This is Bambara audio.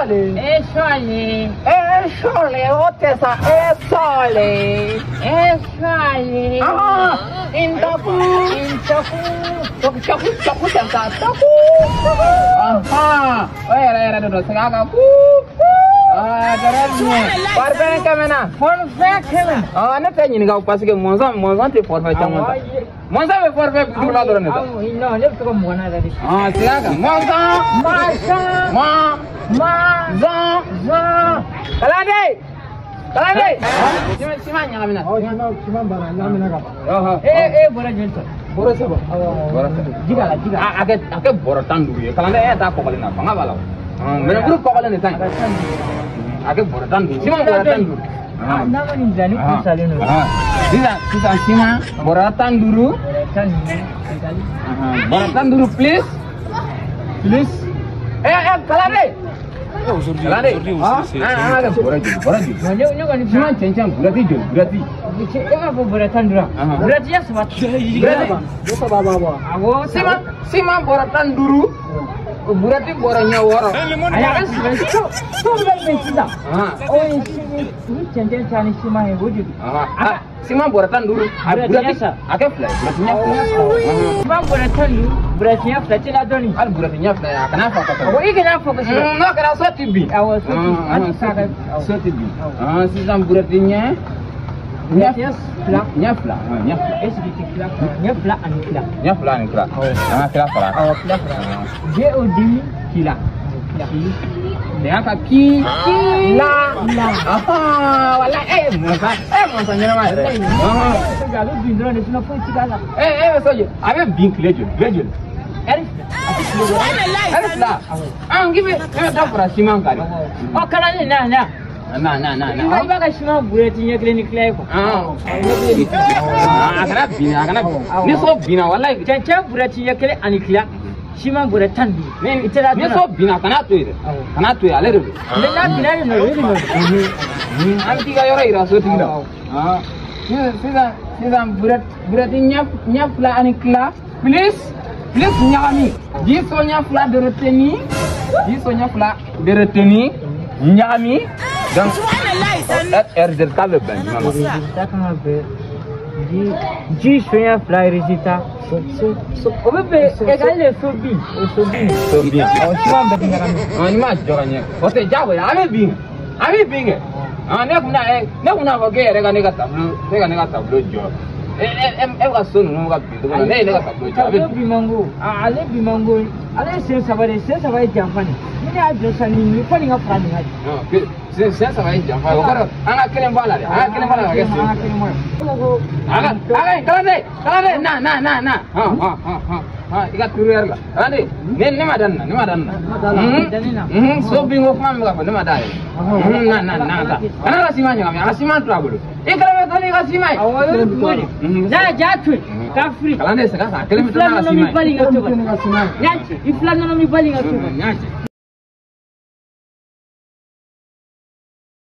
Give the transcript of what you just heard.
sɔle. E sɔle. E sɔle o tɛ sa e sɔle. E sɔle. Ntaku. Ntaku. Taku taku tɛ sa taku. O yɛrɛ yɛrɛ de don segin a kan ku. Forfait kɛmɛ na. Forfait kɛmɛ. Ne tɛ ɲininka parce que mɔnzɔn tɛ forfait caman ta. Mɔnzɔn bɛ forfait 50 la dɔrɔn de ta. Non, ne bɛ to ka 20 na yɛrɛ de. Segin a kan. Mɔnzɔn. Mɔnzɔn. Mɔnzɔn. Zɔn. Kalanden. Kalanden. Siman ɲagamina. Siman banna ɲagamina ka ban. E bɔra joli ta? Bɔrɔ 3. Bɔrɔ 3. Ji k'a la ji k'a la. A kɛ bɔrɔ 15 ye. Kalanden e t'a kɔgɔlen na fanga b'a la o. Mɛnɛkuru kɔgɔlen de ta ɲi. A kɛ bɔrɔ 15. Siman bɔrɔ 15. N'a ma nin bila ni kun salen don. Sisan siman bɔrɔ 15. Bɔrɔ 15 plus plus. Kalanden. Aujourd'hui aussi, c'est. An ka kɛ bɔrɔ joli bɔrɔ joli. Ne kɔni. Siman cɛncɛn burɛti joli burɛti. E b'a fɔ bɔrɔ 15 wa? Burɛti ɲɛ 3. Burɛti. Dɔ saba b'a bɔ. Awɔ. Siman bɔrɔ 15. Burɛti bɔrɔ ɲɛ 6. Ayi a ka sɛbɛn so bɛ bɛn sisan. O ye ni cɛncɛn ca ni siman ye o de don. Siman bɔrɔ 15. A burɛti a kɛ 2 ye burɛti ɲɛ 2. Siman bɔrɔ 15 burɛti ɲɛ 2 teliya dɔɔni. Hali burɛti ɲɛ 2 ye a kana fɔ kosɛbɛ. Awɔ i kana fɔ kosɛbɛ. N'o kɛra so ti bin. Awɔ so ti bin. So ti bin. Sisan burɛti ɲɛ. Ɲɛ 2. Ɲɛ 2. Ɲɛ 2. Est-ce que tɛ tila fila? Ɲɛ 2 ani tila. Ɲɛ 2 ani tila. An ka tila fara. Awɔ tila fara. J o dimi. Kila. Kila. Segin a kan ki. La. La. Wala mɔnzɔn ɲɛnama yɛrɛ. A bɛ bin dɔrɔn de sinon foyi ti k'a la. E bɛ so joli? A bɛ bin tile joli? Tile joli? Ɛri 2. A tɛ tile bɔ. Ɛri 2. K'i bɛ e bɛ dɔ fara siman kan de. Ɔ kalanden na na. Na na na na. I b'a ka siman burɛti ɲɛ 1 ni tila ye quoi. A kana bin a kana bin. Ni so binna walayi. Cɛncɛn burɛti ɲɛ 1 ani tila. Siman bɔrɛ 15. Ni so binna kana to yen dɛ. Kana to yen ale de don. Ne n'a binna de nɔ o de nɔ. An bɛ t'i ka yɔrɔ yira sotigi la. Sisan burɛti ɲɛ 2 ani tila plus plus ɲagami. Ji so ɲɛ 2 de retenu. Ji so ɲɛ 2 de retenu ɲagami. Donc résultat bɛ bɛn jumɛn ma? Résultat kan ka bɛn ji so ɲɛ 2 résultat. O bɛ bɛn égal de so bin o so bin. So bin. Awɔ siman bɛɛ bɛ ɲagami. N'i m'a jɔ ka ɲɛ o tɛ diyagoya a bɛ bin a bɛ bin kɛ. Ne kun bɛna fɔ k'e yɛrɛ ka ne ka tableau ne ka ne ka tableau jɔ. E bɛ ka so ninnu ka bin cogo min na ne ye ne ka tableau jɔ. Tableau bin man go ale bin man go ale ye sen 3 de ye sen 3 ye janfa de ni ne y'a jɔ sisan nin fo nin ka fara nin kan de. Sen 3 ye janfa ye o kɔrɔ an ka kelen bɔ a la dɛ an ka kelen bɔ a la ka kɛ sen. An ka kelen bɔ a la. A ka kalanden kalanden na na na na i ka turu yɛrɛ la kalanden ne ma da nin na ne ma da nin na. So bin ko kuma min bɛ ka fɔ ne ma da yɛrɛ. Na na na ta kana ka siman ɲagami a ka siman to a bolo i kelen bɛ to n'i ka siman ye. Awɔ o de tun b'o de. N'a ja to yen k'a firi. Kalanden segin a kan a kelen bɛ to n'a ka siman ye. I fila nɔnɔ min bali ka to. N y'a ci.